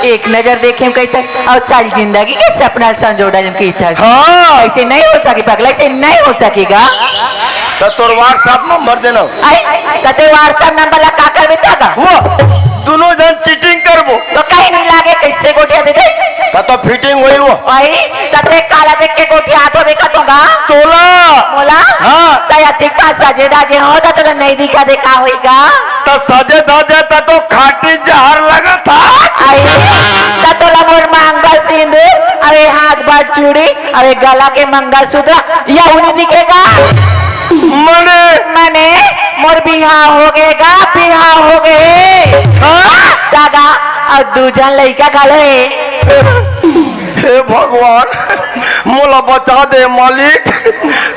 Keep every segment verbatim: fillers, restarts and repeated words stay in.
एक नजर देखे में कहिथस, अउ सारी जिंदगी के सपना संजोर डाले में कहिथस। हाँ। ऐसे नहीं हो सके पगला, ऐसे नहीं हो सकेगा। त तोर WhatsApp नंबर देना। आई, त ते WhatsApp नंबर ला का करबे त का? वो दोनों जन चीटिंग करबो। त कहीं नहीं लागे, कैसे गोठिया दे दे? त तो फिटिंग होई वो। आई, त ते काला देख के गोठिया तो देखा तोगा? तोला। मोला? हाँ। त अतिक का सजे दाजे हो, त तोला नहीं दिखा दे का होई का? त सजे धजे त तो खाटी जहर लगत हा। आई, त तोला मोर मांग सिंदूर, अरे हाथ बार चूड़ी, अरे गला के मंगलसूत्र, या उनी दिखेगा? मने? मने, मोर बिहाव हो गे गा, बिहाव हो गे। हाँ? दादा, अउ दू झन लइका घलो हे। हे भगवान, मोला बचा दे मालिक,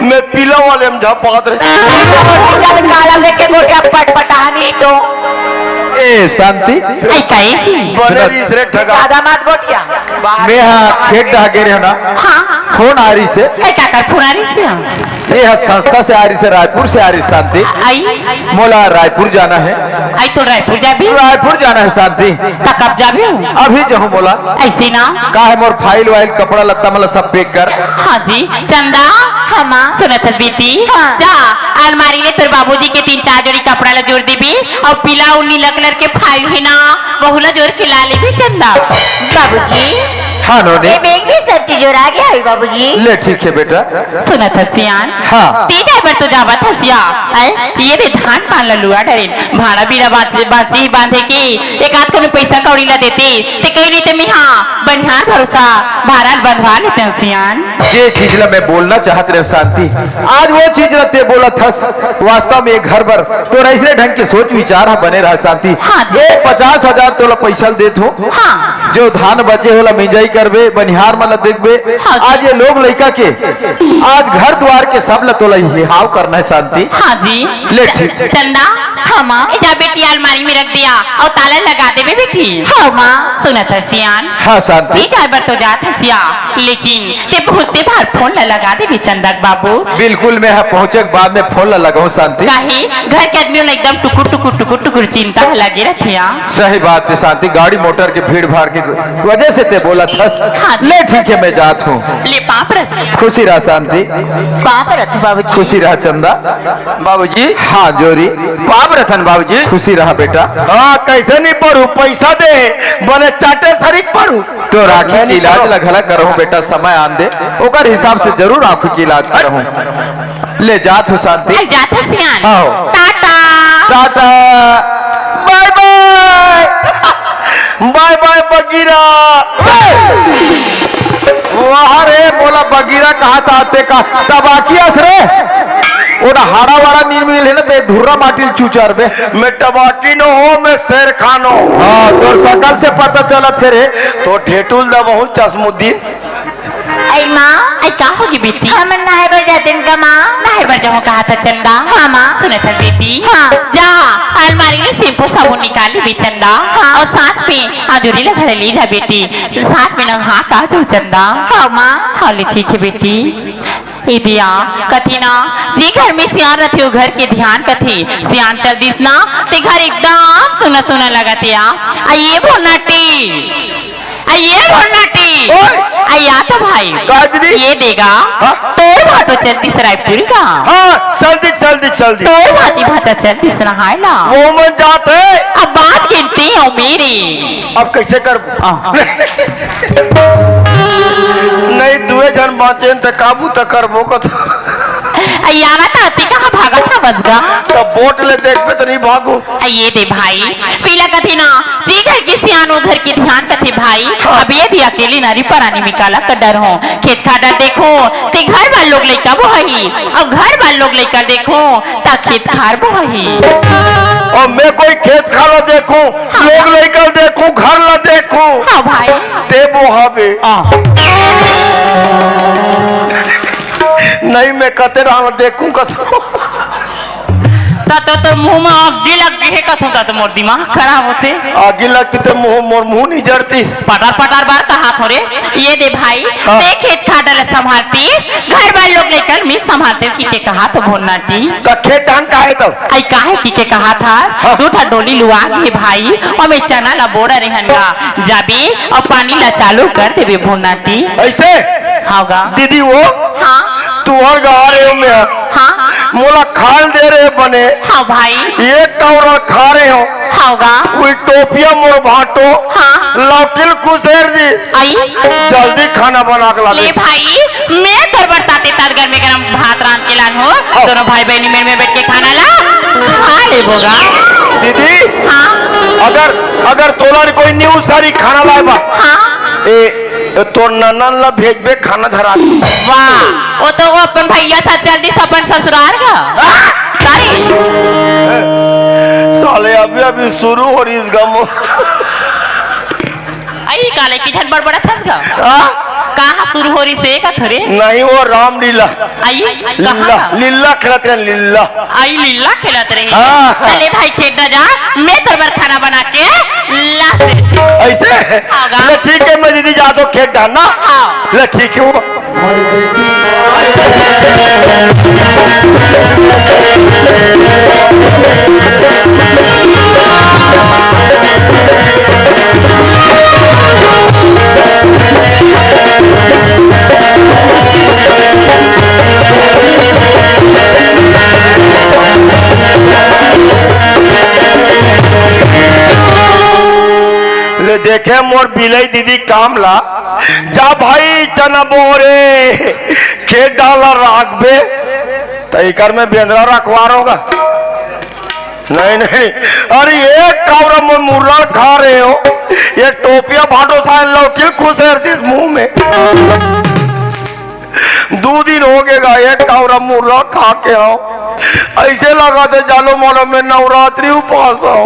मैं पीला वाले में झपात रहे। चल काला देख के गोठिया पटपटानी तो। ए शांति। आई काहे जी? बने रहिस रे ठगा। ज्यादा मत गोठिया। मैं हा खेत डहा गे रहे ना। हाँ। फोन आ रहिस हे। ए काकर फोन आ रहिस हे? ये हा संस्था से आ रहिस हे, रायपुर से आ रहिस हे शांति। आई? मोला रायपुर जाना हे। आई तो रायपुर जाबे? रायपुर जाना हे शांति। त कब जाबे? अभी जाहूँ मोला। ऐसे ना। का हे मोर फाइल वाइल कपड़ा लत्ता मला सब पैक कर। हाँ जी। चंदा, हाँ माँ। सुनत हस बेटी? हाँ। जा, अलमारी में तोर बाबूजी के तीन चार जोड़ी कपड़ा ला जोर देबे, अउ पीला अउ नीला कलर के फाइल हे ना, वहू ला जोर के ला लेबे चंदा। बाबूजी। हाँ नोनी। ए बैग में सब चीज जोर आ गया है बाबूजी। ले ठीक हे बेटा। सुनत हस सियान? हाँ। ते जाए बर तो जावत हस या? आय, ये दे धान पान ला लुआ डरेन, भाड़ा बीड़ा बांचे, बांचे ही बांधे के, एक आध कोनो पैसा कौड़ी ला देते, ते कहीं नहीं ते मिहा बनिहार भरोसा भारा ल बंधवा लेते हस सियान। जे चीज ला मैं बोलना चाहत रहे शांति, आज वो चीज ला ते बोलत हस। वास्तव में ये घर बर तोर ऐसने ढंग के सोच विचार हा बने रहा शांति। हाँ जी। ये पचास हजार तोला पैसा ल देत हो। हाँ। जो धान बचे होला मिंजाई करबे, बनिहार मन ला देखबे। हाँ जी। आज ये लोग लइका के, आज घर द्वार के सब ला तोला हिहाव करना हे शांति। हाँ जी। ले ठीक। चंदा, हाँ माँ। ए जा बेटी, अलमारी में रख दिया अउ ताला लगा देबे बेटी। हाँ माँ। सुनत हस सियान? हाँ शांति। ए जाए बर तो जात हस या, लेकिन ते बहुते बार फोन ला लगा देबे चंदा के बाबू। बिल्कुल, मैं हा पहुँचे के बाद में फोन ला लगाऊँ शांति। काहे? घर के आदमी मन एकदम टुकुर टुकुर टुकुर टुकुर चिंता ह लगे रथे या। सही बात हे शांति, गाड़ी मोटर के भीड़ भाड़ के वजह से ते बोलत हस। हाँ। ले ठीक हे, मैं जात हूँ। ले पाँव परत। खुशी रह शांति। पाँव परत हूँ बाबूजी। खुशी रह चंदा। बाबूजी। हाँ जोरी। पाँव परत हन बाबूजी। खुशी रह बेटा। हाँ, कैसे नहीं पढ़ू, पैसा दे, बने चाटे सरीक पढ़ू। तोर आँखी के इलाज ला घला करहूँ बेटा, समय आन दे, ओकर हिसाब से जरूर आँखी के इलाज करहूँ। ले जात हूँ शांति। अरे जात हस सियान। हाँ। टाटा। टाटा। बाय बाय। बाय बाय बगीरा। वाह रे, मोला बगीरा कहा था, ते का तबाकी अस रे। ओला हाड़ा वाड़ा नींद मिले ना, ते धुर्रा माटी ल चूचर बे। मैं टबाकी नो हो, मैं शेर खान हो। हाँ, तोर शकल से पता चलत हे रे। तो ठेठुल दा बहुत चश्मुद्दीन। ऐ माँ, ऐ का होगे बेटी? हमन नहाए बर जातेन का माँ? नहाए बर जाहूँ कहा था चंदा। हाँ माँ। सुनत हस बेटी? हाँ। जा, अलमारी में शैम्पू साबुन निकाल लेबे चंदा। हाँ। अउ साथ में अजूरी ला घरे ले जा बेटी। साथ में नहा का जाहू चंदा। हाँ माँ। हाँ ले ठीक हे बेटी। ए दिया, कथे ना, जे घर में सियान रथे, ओ घर के ध्यान कथे। सियान चल दिस ना, ते घर एकदम सुना सुना लगत हे या। आ ये भोरनाटी, आ ये भोरनाटी, ओए! आ या तो भाई, का दीदी? ये देगा, हाँ? तोर भाटो चल दिस रायपुर का। हाँ, चल दिस, चल दिस, चल दिस। तोर भाजी भाचा चल दिस नहाए ला। वो मन जात हे। अब बात गिनती हो मेरी। अब कैसे कर? हाँ। नहीं, दुए झन बाँचेन त काबू त करबो कथो। अइयाना त अति कहाँ भागत हवस गा? त बोट ले देखबे त नहीं भागो। अ ये दे भाई, पीला कथे ना, जे घर के सियान ओ घर के ध्यान कथे भाई। हाँ। अब ये भी अकेली नारी परानी में काला कर डर हो। खेत खार ला देखो, ते घर वाले लोग लइका बोहही, अउ घर वाले लोग लइका देखो, त खेत खार बोहही। अउ मैं कोई खेत खार ला देखूं, हाँ। लोग लइका देखूं, घर ला देखूं। हाँ भाई। ते बोहाबे। हाँ। नहीं, मैं कते राम देखूं कतो। त तो तोर मुंह में आगी लग गे हे कथों त, तो मोर दिमाग खराब होथे। आगी लगती त मुंह, मोर मुंह नहीं जरतिस। पटर पटर बर कहाथों रे। ये दे भाई, हाँ। मैं खेत खार ला संभालतिस, घर बर लोग लेकर मैं संभालतिस कहिके कहाथों भोन्नाटी। त खेत धान काहे त? अई काहे कहिके कहाथस? हाँ। दू ठा डोली लुवा गे भाई, अउ मैं चना ला बोड़ा रेहेंव गा, जाबे अउ पानी ला चालू कर देबे भोन्नाटी। अइसे? हाँ गा। दीदी वो? हाँ। तुंहर गा रे में। हाँ। मोला खाल दे रे बने। हाँ भाई। एक कौरा खा रे हो। हाँ गा। कोई टोपिया मोर भाटो। हाँ। लौटिल कुसेर दी। अई। जल्दी खाना बना के ला दे। ले भाई, मैं तोर बर ताते तात गरमे गरम भात रांध के लानहूं। हाँ। दोनों भाई बहिनी मेड़ में बैठ के खाना ला खा लेबो गा। दीदी। हाँ। अगर, अगर तोला कोई न्यू सारी खाना लाए बा। हाँ। ए, त तोर ननद ला भेजबे खाना धरा। वाह, वो तो वो अपन भैया था, चल दिस अपन ससुराल गा। हाँ? का रे? साले अभी अभी शुरू हो रहिस गा। अई काले किधर बड़बड़ाथस गा? हाँ? कहाँ शुरू हो रहिस हे कथों रे? नहीं, वो रामलीला। अई, लीला, कहाँ? लीला खेलत रहे, लीला। अई लीला खेलत रहे। हाँ। चले भाई खेत जा, मैं तोर बर खाना बना के ला देथों। अइसे? हाँ गा। ले ठीक हे, मैं दीदी जाथों खेत डालना। हाँ। ले ठीक हे वो। ले देखे मोर बिलई दीदी काम ला। जा भाई चना बोरे, खेत डाला राखबे, त इकर में बेंदरा रखवा रोगा। नहीं, नहीं, अरे एक कौरा मोर मुर्रा खा रे हो, ये टोपिया भाटो साहब लौटिल कुसेर दिस मुंह में। दू दिन हो गे गा, एक कौरा मुर्रा खा के हंव। अइसे लगथे जानो मानो मैं नवरात्रि उपास हंव।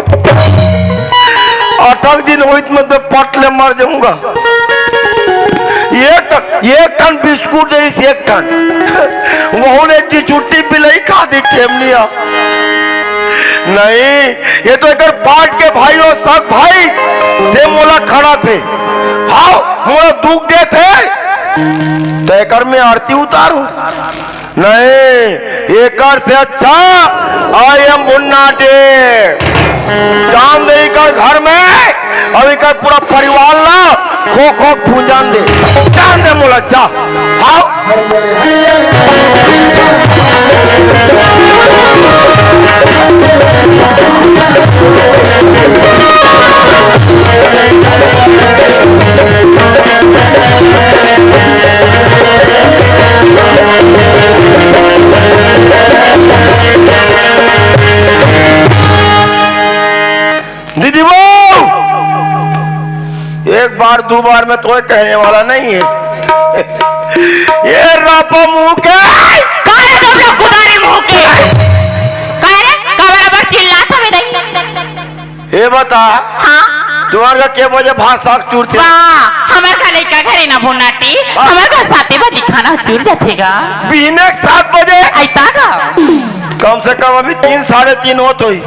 अठक दिन होइस त मैं पट ले मर जाहूं गा। एक, एक ठन बिस्कुट देइस, एक ठन। वहू ले जी छुट्टी बिलई खा दी खेमनिया। नहीं, ये तो एकर पाट के भाई हो, सग भाई, ते मोला खड़ाथे। हाव, मोला दुख देथे, त एकर मैं आरती उतारूं। नहीं, एकर से अच्छा I am भुन्नाटी। जान दे एकर घर में, अउ एकर पूरा परिवार ला खो खो भूंजन दे। जान दे मोला, जा। हाव। दीदी वो, एक बार दो बार में तो कहने वाला नहीं है। ये रापा मुंह के। का रे तुम लोग गुदारी मुंह के? का रे? का बराबर चिल्लात हवे दई? ये बता, हाँ? तुम्हार घर के बजे भात साग चूर थे? वाह, हमर घर लइका घरे ना भुन्नाटी, हाँ। हमर घर साते बजे खाना चूर जाथे गा। बिहने के सात बजे? अइता गा। कम से कम अभी तीन, साढ़े तीन होत होही।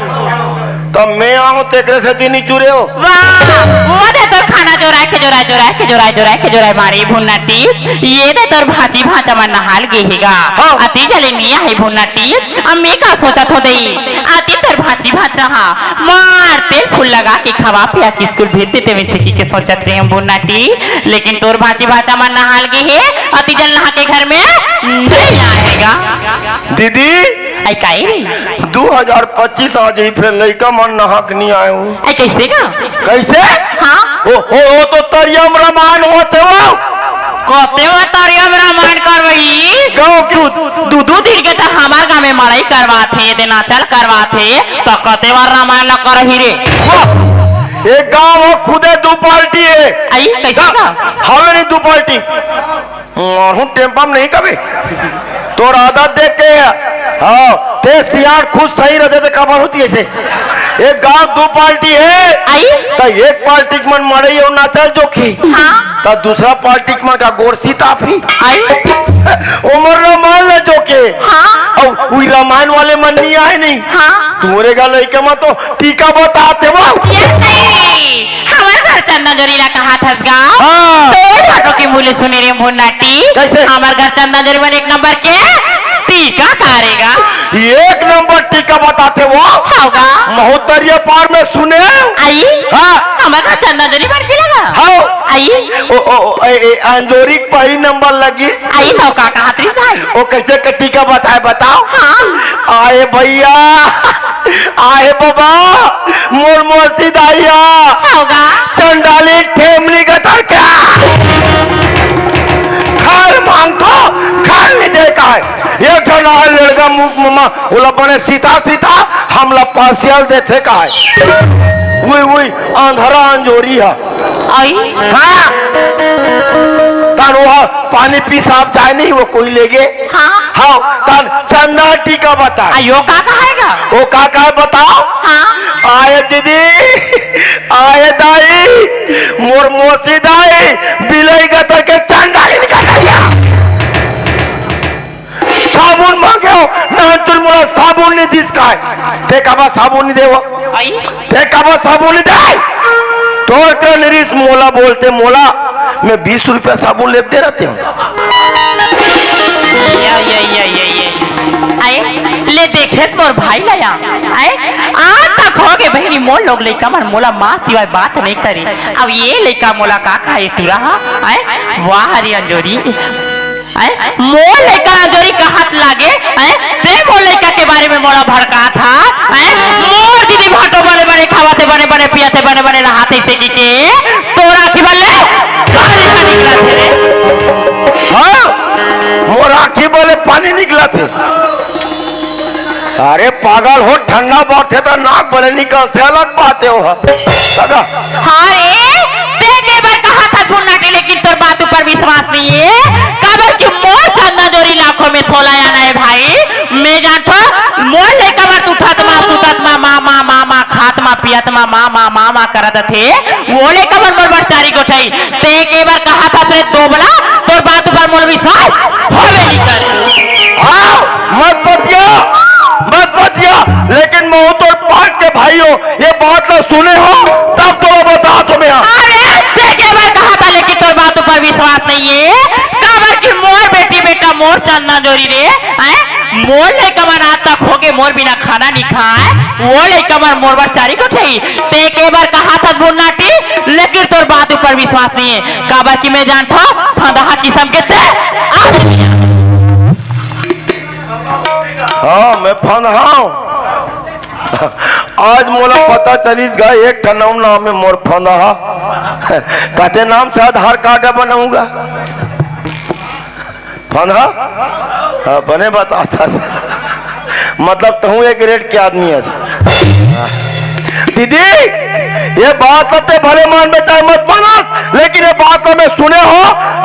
तब मैं आहूं तेकरे सेती नी चुरे हो। वाह, वो दे तोर खाना जोराय के जोराय, जोराय के जोराय, जोराय के जोराय मारे भुन्नाटी। ये दे तोर भांची भांचा मन नहाल गे हे गा। हाँ। अति जले नी आहे भुन्नाटी। अब मैं का सोचत हों दई? अति तोर भांची भांचा हा मार तेल फूल लगा के खवा पिया के स्कूल भेज देते वइसे कहिके सोचत रहेंव भुन्नाटी। लेकिन तोर भांची भांचा मन नहाल गे हे, अति जल नहा के घर में नहीं आए गा। दीदी, अई काहे रे? दू हजार पच्चीस आ जाही, फेर लइका मन नहा के नी आए हो। अई कइसे गा? कइसे? हाँ। ओ, ओ, ओ तो तरिया म रामायण होत हे वो। कते वो तरिया म रामायण करवही? गाँव के दू, दू, दू दिन के त हमर गाँव में मड़ई करवाथे, दे नाचल करवाथे, त कते वो रामायण ल करही रे? वाह! एक गाँव हो, खुदे दू पार्टी हे। अई, कइसे गा? हवे नहीं दू पार्टी। मारहूं टेम्पा में नहीं कभी। तोर आदत देख के, हाँ, ते सियान खुद सही रहते तो काबर होती ऐसे। एक गांव दू पार्टी हे, अई? त एक पार्टी के मन मड़ई अउ नाचल जोखी। हाँ। त दूसरा पार्टी के मन का गोरसी तापी। आई। ओमर रामायण ला जोके। हाँ। अउ उही रामायण वाले मन नहीं आए नहीं। हाँ। तोरे गा लइका मन तो टीका बताथे वो। ये सही। हमर घर चंदन जोरी ला कहाथस गा। हाँ। तोर घरो के मुँह ले सुने रे भुन्नाटी। कैसे? हमर घर चंदन जोरी मन एक नंबर के टीका तारे गा। एक नंबर टीका बताथे वो। हव गा। महोत्तरिया पार में सुने। आई। हाँ। हमर घर चंदन जोरी मन के लगा। हव। आई। ओ, ओ, ओ, ए, ए, अंजोरी के पहली नंबर लगी। आई हव का कहत रही भाई? ओ कैसे के टीका बताए बताओ? हाँ। आए भैया, आए बाबा, मोर मौसी दाई हा। हव गा। चंडाली ठेमनी गतर के। खाल मांगथो, खाल नहीं दे का है। एक ठन आए लड़का मुख ममा, ओला बने सीता सीता, हमला पासियल देथे का है। उई, उई, अंधरा अंजोरी हा। आई? हाँ। तन वो पानी पीसाब जाए नहीं, वो कोई लेगे। हाँ। हाँ, तन चंदा टीका बताए। आ, यो का कहेगा? वो का कहे बताओ? हाँ। आए दीदी, आए दाई, मोर मौसी दाई, बिलई गतर के चंडाली निकल गया। साबुन मांगे हो, नानचुन मोला साबुन नहीं दिस काय। ते काबर साबुन नहीं देवो? आई? ते काबर साबुन नहीं दे? तोर करा निरिस मोला बोलते मोला, मैं बीस रुपया साबुन लेते रहते हूँ। या, या, या, या, या। आए, ले देखेस मोर भाई ला या। आए, आज तक हो गे बहिनी, मोर लोग लइका मन मोला माँ सिवाय बात नहीं करे। अब ये लइका मोला का कहे टूरा हा? आए, वाह रे अंजोरी। आए, मोर लइका अंजोरी कहत लागे, आए, ते मोर लइका के बारे में मोला भड़कात हा, आए, मोर दीदी भांटो बने बने खावत हे, बने बने पियत हे, बने बने रहत हे, इसे की के, तोर आँखी बले, पानी का निकलत हे रे। हाँ, मोर आँखी बले पानी निकलत हे। अरे पागल हो, ठंडा बात हे तो नाक बले निकलत हे, अलग बात हे वो। दादा, हाँ रे, ते के बर कहाथस भुन्नाटी, लेकिन तोर बात ऊपर विश्वास नहीं है। काबर कि मोर चंदा जोरी लाखों में सोला आना है भाई। मैं जानथो, मोर लइका मन उठत मा, सुतत मा, मा, मा, मा, मा, खात मा, पियत मा, मा, मा, मा, मा करत थे। वो लइका मन मोर बर चारी गोठई। ते के बर कहाथस रे दोबला, तोर बात ऊपर मोर विश्वास होवे नहीं करे। हाँ, मत बतिया, मत बतिया, लेकिन महू तोर पाट के भाई हो, ये बात ला सुने हो, तब तो बताथों मैं। अरे, ते के बर कहाथस, लेकिन तोर बात ऊपर विश्वास नहीं है। काबर कि मोर बेटी बेटा मोर चंदा जोरी रे, हैं? मोर लइका मन आज तक हो गे, मोर बिना खाना नहीं खाए। वो लइका मन मोर बर चारी गोठई। ते के बर कहाथस भुन्नाटी, लेकिन तोर बात ऊपर विश्वास नहीं है। काबर कि मैं जानथो, फंदहा किसम के ते। हाँ, मैं फंदहा हूँ। आज मोला पता चलिस गा, एक ठन अउ नाम हे मोर फंदहा। कते नाम से आधार कार्ड बनाऊंगा? फंदहा? हाँ, बने बताथस। मतलब, तहूँ एक रेट के आदमी हस। दीदी, ये बात ला ते भले मानबे चाहे मत मानस, लेकिन ये बात ला मैं सुने हो,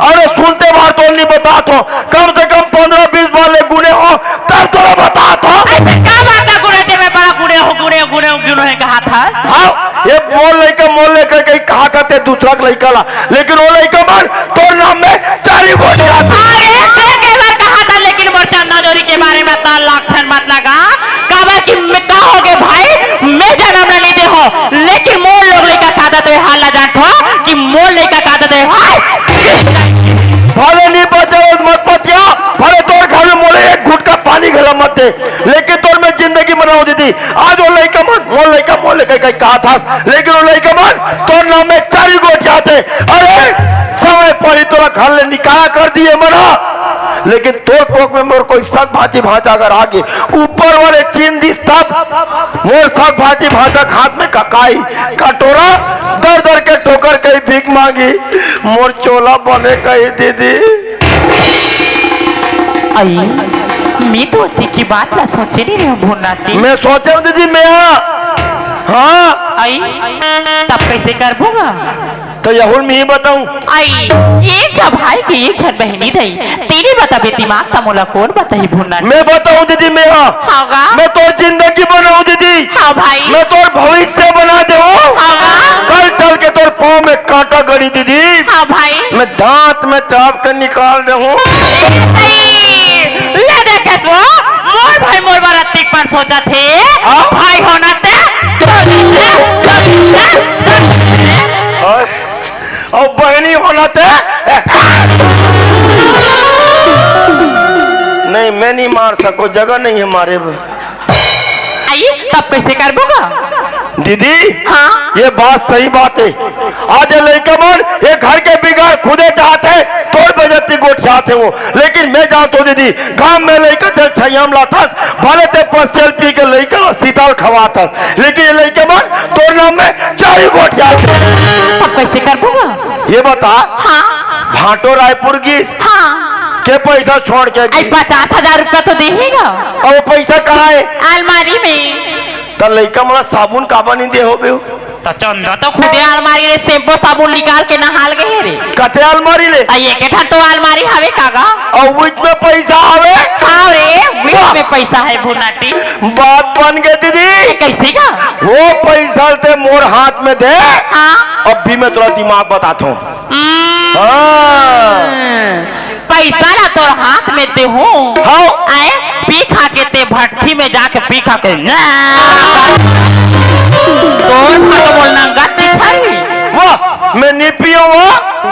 अउ सुनते बार तो नहीं बताथों। कम से कम पन्द्रह बीस बार ले गुने हो, तब तोला बताथों। अइसे का बात ला गुने ते, मैं बड़ा गुने हो, गुने हो, गुने हो, गुने हो कहाथस। हाँ, ये मोर लइका, मोर लइका कहीं कहा करते दूसरा के लइका ला, लेकिन वो लइका मन तोर नाम में चारी गोठिया। अरे, ते के बर कहाथस, लेकिन मोर चंदा जोरी के बारे में ताल लाखन मत लगा। काबर कि मैं का हो गे भाई, मैं जनम ला नहीं दे हो, लेकिन मोर लोग लइका का आदत हे, हाल ला जानथो कि मोर लइका का आदत हे, हाय। भले नहीं बचे मत पतिया, भले तोर घर में मोला एक घुटका पानी घला मत दे, लेकिन तोर मैं जिंदगी बनाऊं दीदी। आज वो लइका मन, मोर लइका, मोर लइका कहीं कहाथस, लेकिन वो लइका मन तोर नाम में चारी गोठियाथे। अरे, समय पड़ी तोला घर ले निकाला कर दिए मना, लेकिन तोर कोख में मोर कोई साग भाजी भाजा अगर आगे, ऊपर वाले चीन दिस तब मोर साग भाजी भाजा खात में ककाई, कटोरा दर दर के ठोकर कहीं भीख मांगी, मोर चोला बने कहीं दीदी। आई, मैं तो अति की बात ला सोचे नहीं रहे हूँ भुन्नाटी। मैं सोचे हूँ दीदी, मैं हाँ, हाँ। आई, तब कैसे करबो गा? तो यहुल में ही बताऊं। आई, एक झन भाई के एक झन बहिनी दई, तेने बताबे दिमाग त मोला कोन बताही भुन्ना। मैं बताऊं दीदी, मैं हाँ। हाँ गा। मैं तोर जिंदगी बनाऊं दीदी। हाँ भाई। मैं तोर भविष्य बना देऊं। हाँ गा। कल चल के तोर पाँव में कांटा गड़ी दीदी। हाँ भाई। मैं दांत में चाप के निकाल देहूं। ले देखे तो, मोर भाई मोर बर अतिक पर सोचत हे। हाँ? भाई होना ते, और, और बहनी होना ते। नहीं, मैं नहीं मार सको, जगह नहीं है मारे बर। आई, तब कैसे करबो गा? दीदी, हाँ? ये बात सही बात है। आज ये लइका मन ये घर के बिगाड़ खुदे चाहत हे, तोर बेइज्जती गोठियात हे वो। लेकिन मैं जानत हों दीदी, गांव में लइका ते छइयाम लाथस, भले ते परसेल पी के लइका ल सीताल खवाथस, लेकिन ये लइका मन तोर नाम में चारी गोठियात हे। तब कैसे करबो गा? ये बता, हाँ। भांटो रायपुर गिस, हाँ। के पैसा छोड़ के आई गिस? पचास हजार रुपया तो देहे गा। अउ वो पैसा कहाँ हे? अलमारी में। त लइका मन ला साबुन काबर नहीं दे होबे? त चंदा तो खुदे अलमारी ले शैम्पू साबुन निकाल के नहाल गे हे रे। कते अलमारी ले? त एके ठन तो अलमारी हवे का गा। अउ बीच में पैसा हवे? हाँ रे, बीच वाह। में पैसा हे भुनाटी। बात बन गे दीदी। ये कैसे गा? वो पैसा ते मोर हाथ में दे। हाँ। अभी मैं तोला दिमाग बताथों। हम्म। हाँ। पैसा ला तोर हाथ में देहूं। हाँ। आए, पी खा के ते भट्ठी में जाके पी खा के ना। तोर खा के बोल नंगा पिछड़ी। वाह, मैं नहीं पियो वो।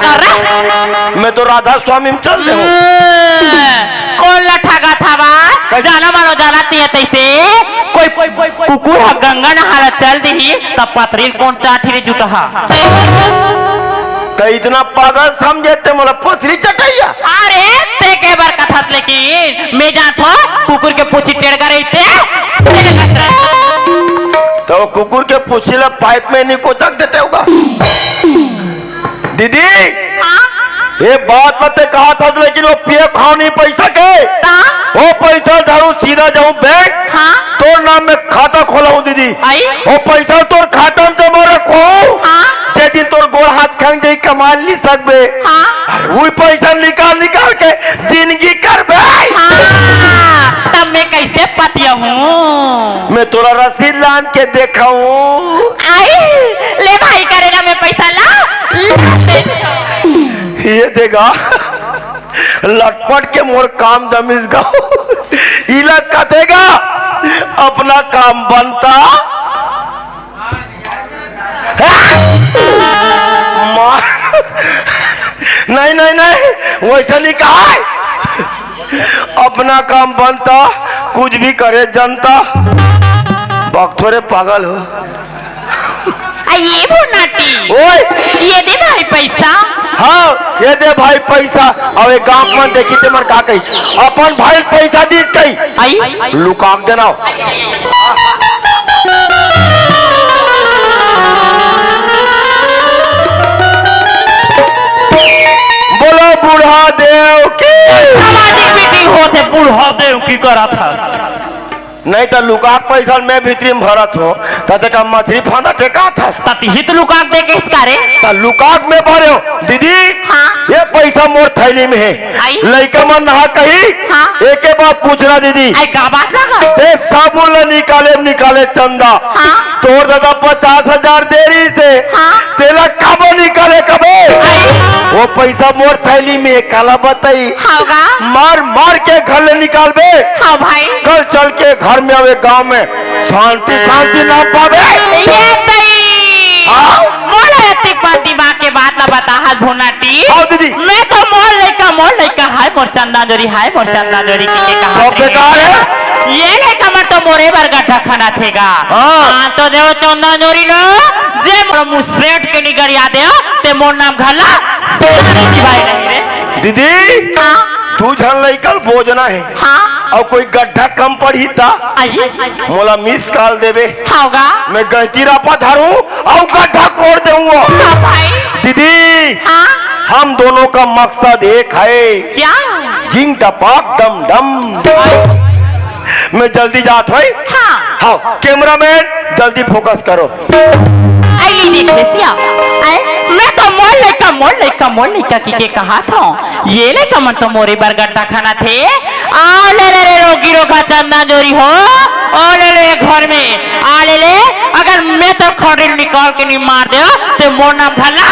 अरे। मैं तो राधा स्वामी में चल देहूं। हम्म, कोन ला ठगा था बा? कैसे? जाना मानो जाना तिया तैसे। कोई, कोई, कोई, कोई कुकुर ह गंगा नहारा चल दिही, तब पथरी कोन चाठी रे जुतहा। त इतना पागल समझे ते मोला पथरी चटैया? अरे, ते के बर कथस, लेकिन मैं जानत हों, कुकुर के पूछी टेड़गा रहिते। तो कुकुर के पूछी ला पाइप में नहीं कोचक देते होगा। दीदी, हाँ? ये बात ला ते कहा था, लेकिन वो पिए खाओ नहीं पैसा के। ता? वो पैसा झाड़ू सीधा जाऊं बैंक, हाँ? तोर नाम में खाता खोलाऊं दीदी। आई? वो पैसा तोर खाता में जमा रखो। हाँ? जे दिन तोर गोड़ हाथ खंग जाई, कमा नहीं सकबे। हाँ? अरे, वो पैसा निकाल निकाल के जिंदगी करबे। हाँ, तब मैं कैसे पतिया हूँ? मैं तोरा रसीद लान के देखाऊं। आई, ले भाई, करे ना मैं पैसा ला, ला पैसा। ये देगा, लटपट के मोर काम जमिस गा। इला कथेगा, अपना काम बनता। मार। नहीं, नहीं, नहीं, वैसा नहीं कहा है। अपना काम बनता, कुछ भी करे जनता। बक थोड़े पागल हो। आ, ये वो नाटी। ओए। ये दे भाई पैसा। हाँ, ये दे भाई पैसा। अब एक गांव में देखी ते मन का कही, अपन भाई पैसा दीस कही। आई। लुकाम देना। बोलो बूढ़ा देव की। सामाजिक मीटिंग होत हे, बूढ़ा देव की करत हे। नहीं त लुकाक पैसा मैं भीतरी में भरत हों, त तेका मछरी फांदा टेकात हस। त तिही त लुकाक दे के हिस का रे? त लुकाक में भरे हों। दीदी, हाँ। ये पैसा मोर थैली में हे। आई। लइका मन नहा कही, हाँ। एके बात पूछना दीदी। आई, का बात लगा? ते साबुन ला निकाले, निकाले चंदा। हाँ। तोर दादा पचास हजार दे रहिसे। हाँ। तेला काबर निकाले कबे? आई। वो पैसा मोर थैली में हे, काला बताई। हाँ गा। मार, मार के घर ले निकालबे। हाँ भाई। कल चल के घर में आवे गांव में शांति, शांति ना पावे। ये तई। हाँ? मोला एतिक बार दिमाग के बात ला बताहस भुनाटी। हाँ दीदी। मैं तो मोर लइका, मोर लइका, हाय मोर चंदा जोरी, हाय मोर चंदा जोरी कहिके कहा सब थे। बेकार हे। ये लइका मन तो मोरे बर गड्ढा खनाथे गा। हाँ। हाँ, तो देव चंदा जोरी ना, जे मोर मुसेट के निगरिया दे, ते मोर नाम घला, सोना की भाई नहीं रे। दीदी, हाँ। दू झन लइका ल बोजना हे। हाँ। अउ कोई गड्ढा कम पड़ही त? आई। मोला मिस कॉल देबे। हाँ गा। मैं गैंती रापा धरूं अउ गड्ढा कोड़ देहूं। हाँ भाई। दीदी, हाँ। हम दोनों का मकसद एक है। क्या? जिंग टपाक डम डम। मैं जल्दी जात हों। हाँ। हाँ, कैमरामैन, जल्दी फोकस करो। आई ली देख ले सिया। आई, मैं तो मोर लइका, मोर लइका, मोर लइका कहिके कहाथों। ये लइका मन तो मोरे बर गड्ढा खनाथे। आ ले ले रे, रोगी रोगा चंदा जोरी हो। आ ले ले घर में। आ ले ले, अगर मैं तो खड़ी निकाल के नहीं मार दे, ते मोर नाम घला।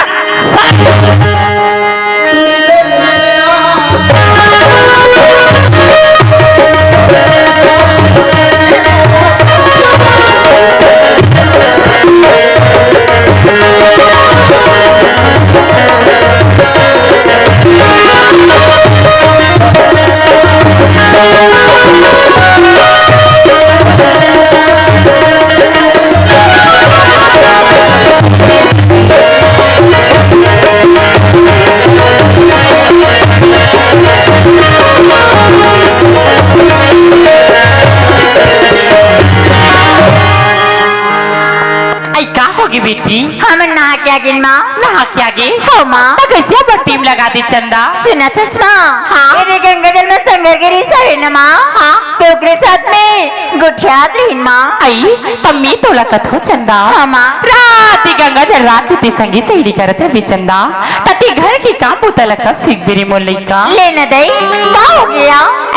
आगिन माँ। नहा के आगे? हाँ माँ। त कइसे अब्बड़ टीम लगा दे चंदा? सुनत हस माँ? हाँ। ये दे गंगा जल में संगर गिरी सवे न माँ। हाँ। तो ओकरे साथ में गोठियात रहिन माँ। अई, त में तोला कथों चंदा। हाँ माँ। रात दिन गंगा जल रात दिन संगी सहेली करत रहिबे चंदा। त ते घर के काम बूता ल कब सीखबे रे मोर लइका? ले न दई, का होगे?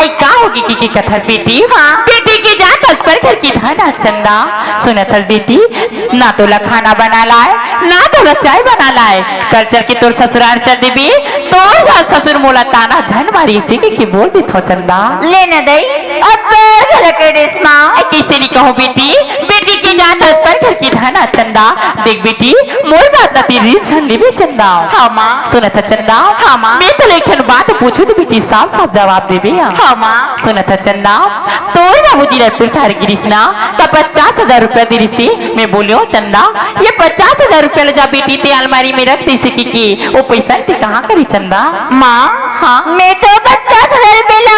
अई का होगे कि, कि कथस बेटी? हाँ। बेटी के जात अस परघर के धन आय चंदा। सुनत हस बेटी, ना तोला खाना बनाना आय, ना तोला चाय बनाना आय। कल चल के तोर ससुरार चल देबे, तोर सास ससुर मोला ताना झन मारही कहिके बोल देथों चंदा। ले न दई, अब्बड़ घलो कहि देस माँ। ए, कइसे नइ कहों बेटी, बेटी के जात अस परघर के धन आय चंदा। देख बेटी, मोर बात ला ते रिस झन लेबे चंदा। हाँ माँ। सुनत हस चंदा? हाँ माँ। में तोला एक ठन बात पूछों त बेटी साफ साफ जवाब देबे या। हाँ माँ। सुनत हस चंदा, तोर बाबूजी रायपुर सहर गे रिहिस ना, त पचास हजार रुपया दे रिहिसे। में बोलेंव चंदा, ये पचास हजार रुपया ल जा बेटी ते अलमारी में रख दे कहिके, ओ पइसा ल ते कहाँ करिस चंदा? माँ, हाँ। में तो पचास हजार रुपया ल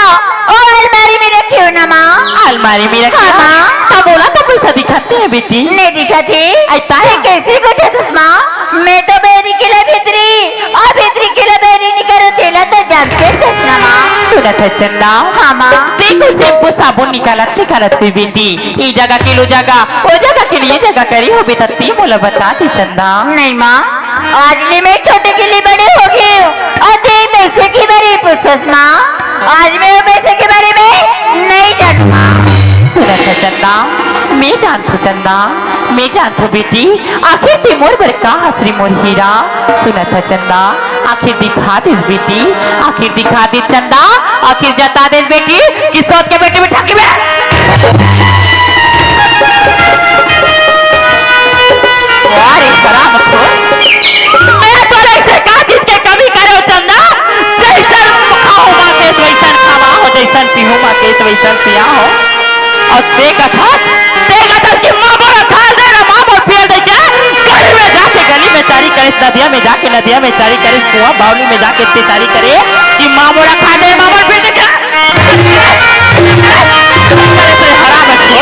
ओ अलमारी में रखे हंव ना माँ। अलमारी में रखे हस? हाँ माँ। त मोला तो पइसा दिखत नइ हे बेटी। नइ दिखत हे? अई त ते कइसे गोठियाथस माँ? में तो बहिरी के ल भीतरी, अउ भीतरी के ल बहिरी नइ करों, तेला तो जानथस ना माँ। सुनत हस चंदा? हाँ माँ। ते कुछ शैम्पू साबुन निकालत निकालत होही बेटी, ए जगह के ल ओ जगह, ओ जगह के ल ए जगह करे होबे त ते मोला बता दे चंदा। नइ माँ, आज ले में छोटे के ले बड़े होगे हंव, अउ ते पइसा के बारे में पूछथस माँ। आज में ओ पइसा के बारे में नइ जानंव माँ। सुनत हस चंदा, में जानथों चंदा, में जानथों बेटी, आखिर ते मोर बर का हस रे मोर हीरा। सुनत हस चंदा, आखिर दिखा देस बेटी, आखिर दिखा देस चंदा, आखिर जता देस बेटी कि सोच के बेटी बिठा के बे। अरे शराब खोर, में तोला अइसे का चीज के कमी करेंव चंदा? जइसन खाहूं माँ के वइसन खवाहूं, जइसन पीहूं माँ के वइसन पियाहूं। अउ ते कथस, ते कथस कि माँ मोला खाल दे ना, माँ मोर पियल दे के। गली में जाके गली में चारी करेस, नदिया में जाके नदिया में चारी करेस, कुआं बावली में जाके ते चारी करे कि माँ मोला खाल दे, माँ मोर पियल दे के। अरे हराम है तू।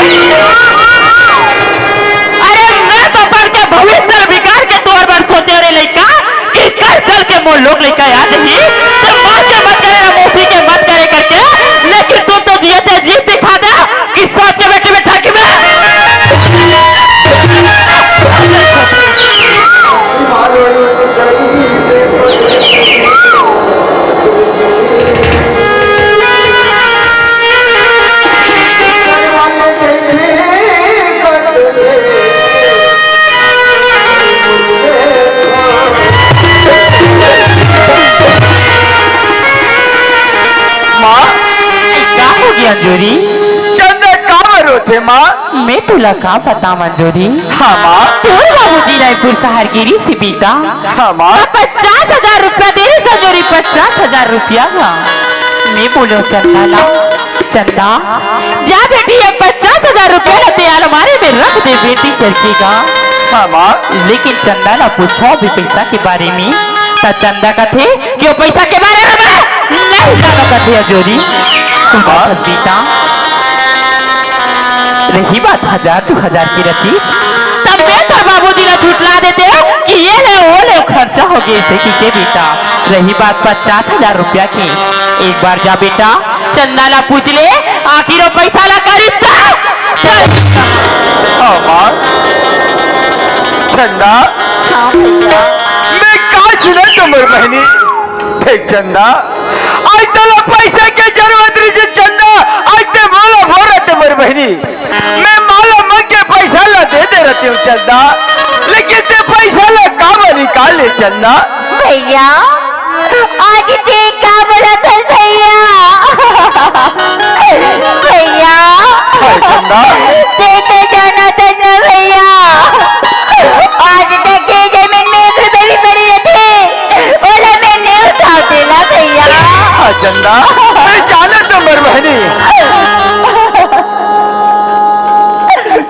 अरे में तो पढ़ के भविष्य बिगाड़ के तोर बर सोचेंव रे लइका। कि कल चल के मोर लोग लइका आ जाही, त माँ के मत करे, मौसी के मत करे करके, लेकिन तुम तो जियत जी दिखा दे कि सोच के बेटी बिठा के बे। माँ, का होगे अंजोरी? चंदा काबर रोथे माँ? में तोला का बतावंव अंजोरी? हाँ माँ। तोर बाबूजी रायपुर सहर गे रिहिसे बेटा। हाँ माँ। त पचास हजार रुपया दे रिहिसे अंजोरी, पचास हजार रुपया गा। में बोलेंव चंदा ला, चंदा, जा बेटी, ये पचास हजार रुपया ला ते अलमारी में रख दे बेटी करके गा। हाँ माँ। लेकिन चंदा ला पूछंव अभी पइसा के बारे में, त चंदा कथे कि ओ पइसा के बारे में मैं नइ जानंव कथे अंजोरी। सुन माँ। बेटा, रही बात हजार दू हजार के रतिस, त में तोर बाबूजी ला झुठला देतेंव कि ये ले, ओ ले, खर्चा होगे कहिके बेटा। रही बात पचास हजार रुपया के, एक बार जा बेटा, चंदा ला पूछ ले, आखिर ओ पइसा ला करिस त? हाँ माँ। चंदा। हाँ भइया। में का सुनंव मोर बहिनी? देख चंदा, आज तोला पइसा के जरूरत रहिसे चंदा, आज ते मोला बोलत हस मोर बहिनी। में माँ ला मंग के पइसा ला दे दे रहतेंव चंदा, लेकिन ते पइसा ला काबर निकाल ले चंदा? भइया, आज ते का बोलत हस भइया? भइया, अरे चंदा। ते तो जानत हस ना भइया, आज तक ये जमीन में एक रुपया भी पड़े रहिथे, ओला में नइ उठावंव तेला भइया। हाँ चंदा, में जानत हंव मोर बहिनी।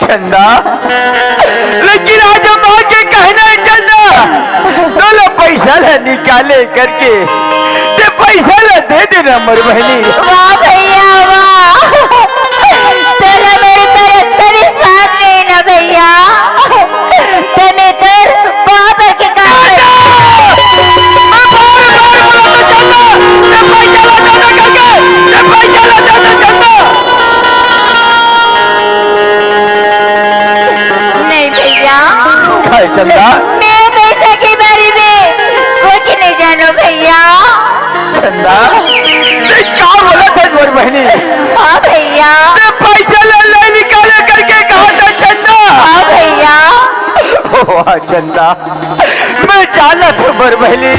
चंदा, लेकिन आज माँ के कहना हे चंदा, तोला पइसा ला निकाले करके, ते पइसा ला दे दे ना मोर बहिनी। वाह भइया वाह, तोला मोर ऊपर अतका विश्वास नइ हे ना भइया, त में तोर बाप के चंदा, ते का बोलत हे मोर बहिनी? हाँ भैया। ते पैसा ला नहीं निकाले करके कहा था चंदा? हाँ भैया। ओ चंदा, मैं जानत हूँ मोर बहिनी,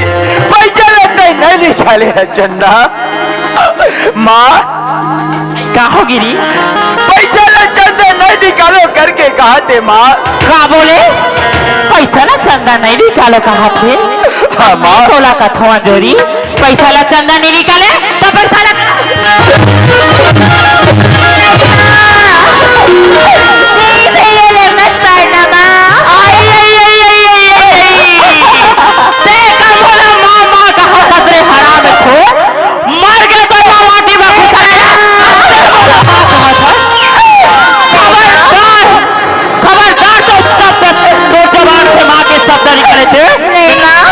पैसा ला ते नहीं निकाले हे चंदा। माँ, का हो गिरी? पैसा ला चंदा नहीं निकालो करके कहा थे माँ। का बोले? पैसा ला चंदा नहीं निकालो कहा थे? हाँ माँ। तोला कथवा जोरी, पैसा ला चंदा नहीं निकाले, तो पैसा ला नहीं भैया, ले मत मारना माँ। आई, आई, आई। ते का बोला माँ, माँ कहा था रे हराम खोर। मर गे तो ना माटी में घुसा गया। खबरदार, खबरदार तो शब्द, तो जबान से माँ के शब्द निकले थे। नहीं माँ।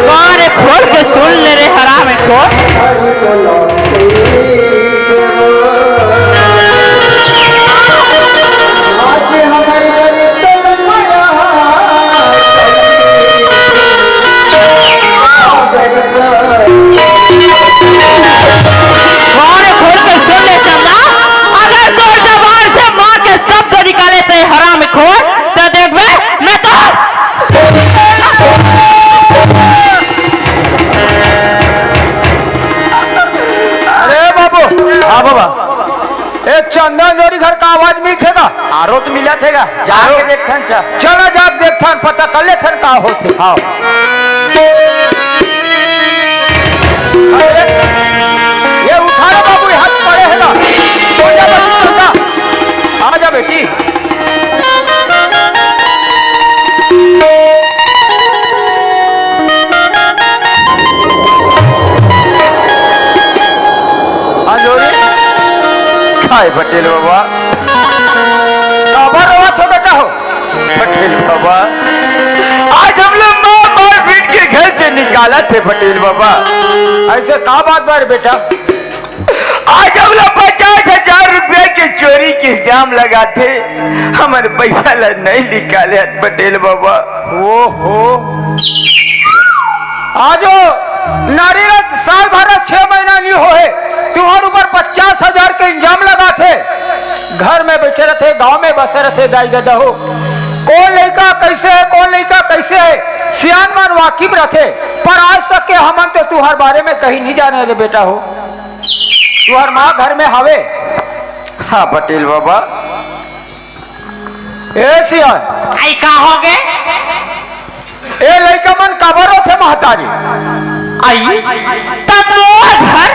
कान खोल के सुन ले रे हराम खोर। कान खोल के सुन ले चंदा, अगर तोर जबान से माँ के शब्द निकाले ते हराम खोर, तो देखबे मैं तो अरे बाबू, हाँ बाबा, ए चंदन जोरी घर का आवाज मिलथे का? आरो तो मिलथे का, जाके आरो? देखथन सा। चला जाके देखथन, पता कर लेथन का होथे। हाँ। अरे, ये उठा रे बाबू, ये हाथ पड़े हे ना। हो जा बच्ची, चंदा। आ जा बेटी। अंजोरी, काय पटेल बाबा? काबर रोवत हो बेटा हो? पटेल बाबा, आज हम लोग मार मार पीट के घर से निकाला थे पटेल बाबा। ऐसे का बात बार बेटा? आज हमला पचास हजार रुपया के चोरी के इल्जाम लगाथे, हमर पैसा ला नहीं निकाले हन पटेल बाबा। ओहो, आजो नारी ला साल भर ला छह महीना नहीं होहे, तुम्हार ऊपर पचास हजार के इल्जाम लगाथे। घर में बैठे रहथे, गांव में बसे रहथे, दाई ददा हो। कौन लइका कैसे है, कौन लइका कैसे है, सियान मन वाकिफ रहथे, पर आज तक के हमन तो तुम्हार बारे में कहीं नहीं जाने रे बेटा हो। तुहर माँ घर में हवे? हाँ पटेल बाबा। ए सियान। आई का हो गे? ए लइका मन काबर रोथे महतारी? आई तब मोर घर,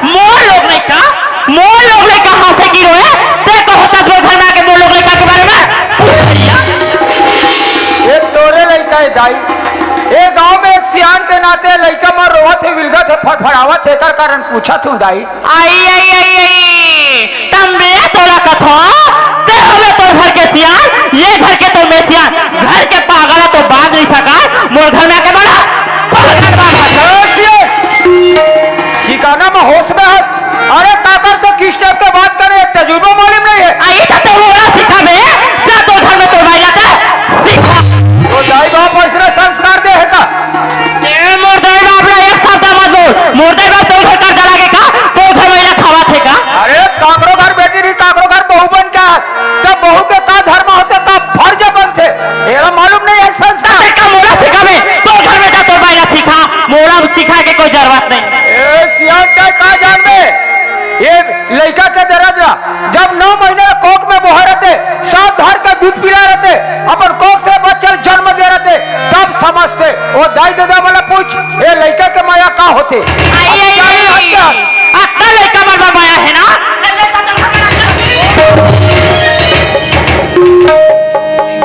मोर लोग लइका, मोर लोग लइका हंसे की रोए, ते तो होता तो घर में आके मोर लोग लइका के बारे में। ए तोरे लइका है दाई, ए गांव में एक सियान के नाते लइका मन रोवत हे, विलगत हे, फड़फड़ावत हे, एकर कारण पूछत हूँ दाई। आई, आई, आई, आई। तब मैं तोला कथो, ते हवे तोर घर के सियान, ये घर के तो मैं सियान, घर के पागल तो बांध नहीं सका, मोर घर में आके बड़ा पागल बांध ए, सियान, ठिकाना में होश में हस। अरे काकर से किस टाइप के बात करे, एक तजुर्बा मालूम नहीं है। आई तो तोर मोला सिखा बे, जा तोर घर में तोर भाई लाते सिखा। तो दाई बाप ऐसा संस्कार दे है का? ए, मोर दाई बाप ला एक शब्द मत बोल। मोर दाई बाप तोर घर कर्जा लागे का? तोर घर महिला खावत हे का? अरे, काकरो घर बेटी रही, काकरो घर बहू बन के, तब बहू के का धर्म होथे, का फर्ज बनथे, एला मालूम नहीं है संस्कार। ते का मोला सिखाबे? तोर घर में जा, तोर महिला सिखा, मोला सिखाए के कोई जरूरत नहीं। ए, सियान ते का जानबे? ये लइका के दरद ला, जब नौ महीना कोख में बोहा रहथे, सात धार का दूध पिला रहथे, अपन कोख से बच्चा जन्म दे रहथे, तब समझथे। ओ दाई ददा वाला पूछ, ए लइका के माया का होथे? आई, आई, अत्यारी आई। हत्या। अत्ता लइका मन बर माया है ना?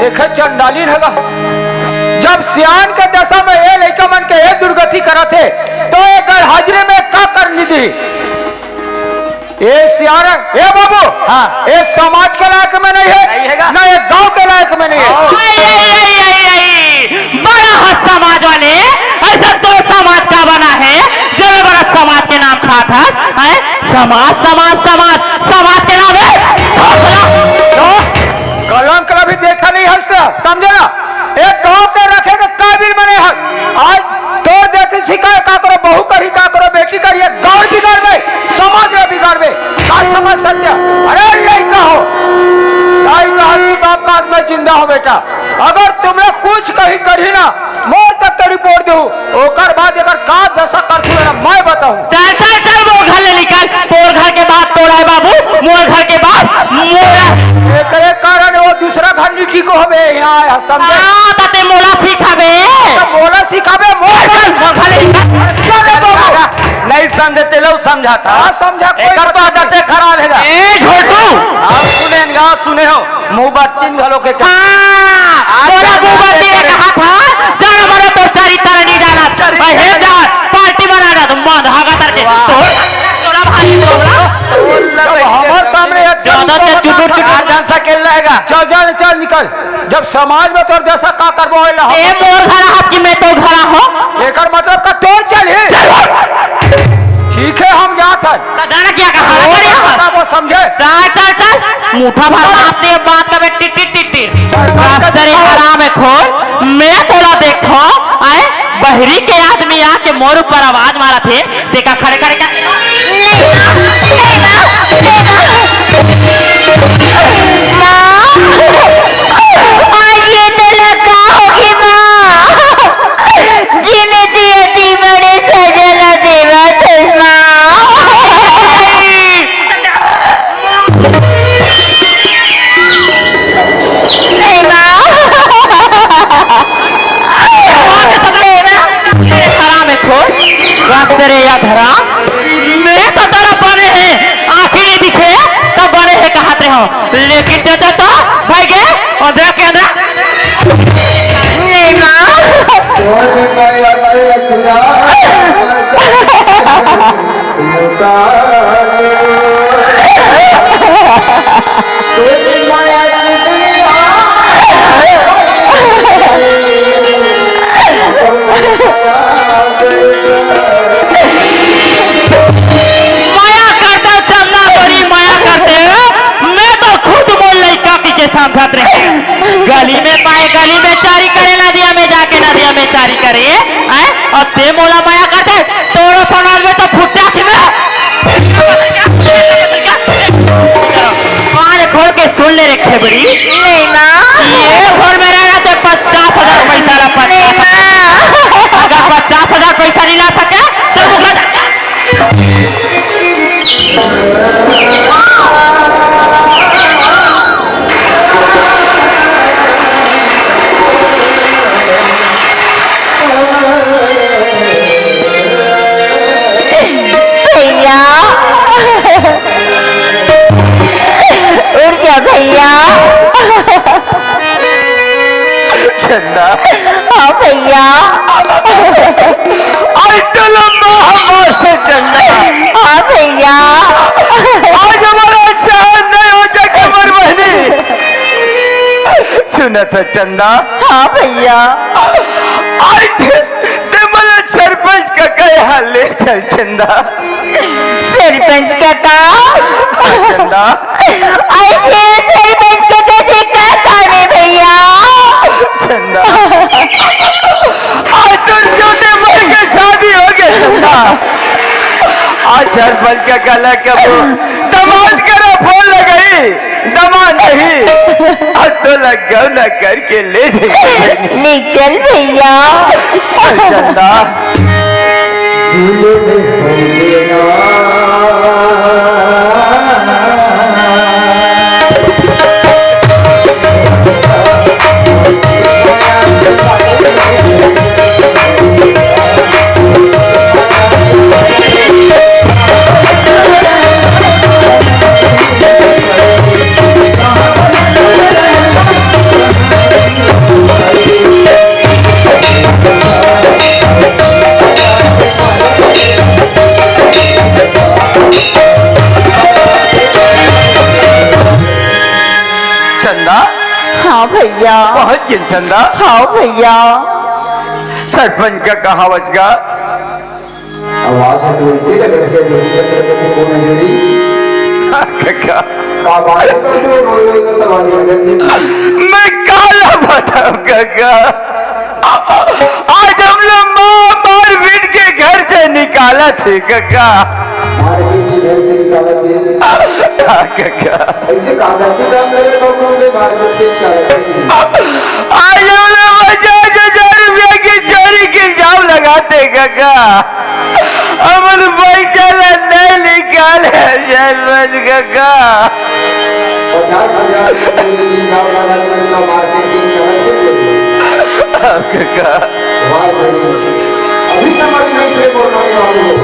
देखे चंडाली हगा, जब सियान के दशा में ए लइका मन के ए दुर्गति करत हे, तो ए गैर हाजिरी में का कर निधि? ए सियान, ए बाबू, हाँ। ए समाज के लायक में नहीं है, नहीं है का? ना ए गांव के लायक में नहीं है। हाँ। आई, आई, आई, आई, आई। बड़ा हस समाज वाले, ऐसा तो समाज का बना है, जो बड़ा समाज के नाम बात है, हैं? समाज, समाज, समाज, समाज के नाम है। तो कलंक ला भी देखा नहीं हंसता, समझे ना? एक गांव के रखे के काबिल बने हर। आज तोर देखी सिखाए का करो, बहू करी का करो, बेटी करी, गांव बिगाड़बे, समाज ला बिगाड़बे। का समझ सत्य? अरे लड़का हो, दाई कहा कि बाप का आज मैं जिंदा हूँ बेटा, अगर तुमने कुछ कहीं करी ना, मोर तक तो रिपोर्ट देहू, ओकर बाद एकर का दशा करथू ना मैं बताहूँ। चल, चल, चल, वो घर ले निकल, तोर घर के बात तोर है बाबू, मोर घर के बात मोर है। एकरे कारण वो दूसरा घर नी टिको हवे यहाँ, समझे? हाँ, त ते मोला सिखाबे। त मोला सिखाबे, मोर चल, घर। चल, मोर घर ले निकल। चल रे बाबू। नहीं समझे, ते लो समझा था। हाँ, समझा, कोई एकर तो मतलब आदते खराब है गा। ए, झोटू। आप सुने गा, सुने हो। मुंह बत्तीन घलो के हाँ, आज तोला जाना मुंह बत्तीन है ने करे। कहा था, जाना मरो तो चरित्र नहीं जाना। चरित्र भाई, हे नहीं। जा, पार्टी बना ना, तुम बंद, हागा करके। वाह। तो, तोला भाई, तोला। जब हमारे सामने एक ज्यादा से चुटुर चुटुर। आ जा सकेल रहेगा। चल, चल, चल, निकल। जब समाज में तोर जैसा का करबो होए ना, ए, मोर घर हाथ की मैं तो घर हो। एकर मतलब का तोर चल ही। चल। ठीक है, हम जात हन। त जाना क्या कहा? अरे, अरे, हाँ। बता, वो समझे। चल, चल, चल। मुठा भर बात नहीं, बात का बे टिट, टिट, टिट, टिट। चल, चल, चल, रास्ते रे चल। हराम है खोर। मैं तोला देखो, आए, बहरी के आदमी आके मोर ऊपर आवाज मारा थे। देखा खड़े, खड़े का। माँ, आज ये तोला का होगे माँ? जिने दिया ती बड़े सजा ला देवा चश्मा। नहीं माँ। नहीं माँ। हराम है खोर, रख दे रे या धरा। मैं तो तेरा बने है, आँखें नहीं दिखे, तब बने है कहते हो। लेकिन ते तो, तो भाई गे, अंदर के अंदर। नहीं माँ। मया करते चंदा, बड़ी मया करते। मैं तो खुद मोर लइका पी के समझत रहे। गली में पाए, गली में चारी करे, नदिया में जाके नदिया में चारी करे। हैं? अब ते मोला मया करते, तोरो समाज में तो फुट्टा खिले। कान खोल के सुन ले रे खेबड़ी। नहीं माँ। ये घर में रहना ते पचास हजार पैसा ला, पचास। नहीं माँ। अगर पचास हजार पैसा नहीं ला सके, तो मुखड़ा भैया, उठ जा भैया। चंदा। हाँ भैया। आज तो लंबा हमार से चंदा। हाँ भैया। आज हमारा सहन नहीं हो जा कमर बहनी। सुना था चंदा। हाँ भैया। आज ते, ते मला सरपंच का कहे हाल ले चल चंदा। सरपंच काका। चंदा। ऐसे सरपंच काका से का काम है भैया? चंदा। आज तो छोटे भाई के शादी हो गए चंदा। आज सरपंच काका ला कबो दमाद करा फोन लगाई। दमाद नहीं, अब तो लग गौ ना करके ले जाइए। ले चल भैया। चल चंदा। चंदा। हाँ भैया। बहुत दिन चंदा। हाँ भैया। सरपंच का कहावत का आवाज ह तो वइसे लगत हे, जइसे लगत हे कोन हे रे? कका। का बात हे, तो रोए रोए का सवाल लगत हे। मैं काला बताऊं कका, आज हम लोग मार मार पीट के घर से निकालथे कका। मार पीट के घर से निकालथे। हाँ कका। अइसे का गलती काम करे तो तुमने मार पीट के निकालथे? आज हम लोग पचास हजार रुपया की चोरी के इल्जाम लगाथे कका। हमर पइसा ला नहीं निकाले सरपंच कका। पचास हजार रुपया की इल्जाम लगाथे, मार पीट के निकालथे। हाँ कका। वाह भाई, अभी समझ में आइस रे मोर नौजवान हो।